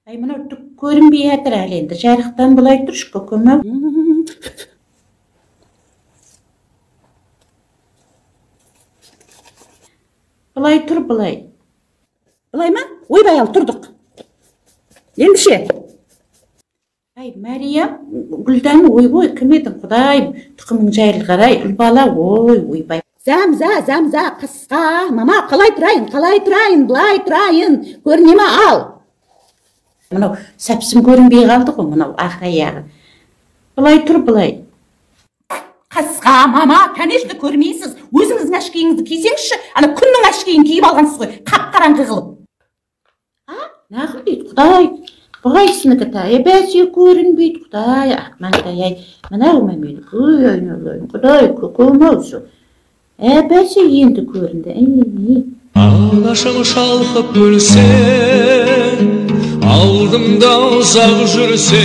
Ай, мынау түк көрінбей жатыр әлі енді. Жарықтан былай тұршы, көкем-ау. Былай тұр, былай. Былай ма? Ойбай, ал тұрдық. Енді ше? Ай, Мәриям, Гүлдан, ойбой, кім едің, Құдайым, тұқымың жайылғыр-ай, ұл бала, ой, ойбай. Зәмзә, Зәмзә, қысқа, мама, қалай тұрайын, қалай тұрайын, былай тұрайын, көріне ма, ал? Мынау сәпсім көрінбей қалды ғой, мынау ақыр аяғы. Былай тұр, былай. Қасқа, мама, конечно, көрмейсіз. Өзіңіздің әшкейіңізді кисеңізші, ана күннің әшкейін киіп алғансыз ғой, қап-қараңғы қылып. А, нағыл дейді, Құдай, бұғайсынікі та, бәсе көрінбейді, Құдай, ақмаңдай-ай, мынау ма менікі, ой, айналайын, Құдай, көкем-ау сол. Бәсе енді көрінді. Анашым шалқып өлсе, алдымда ұзақ жүрсе.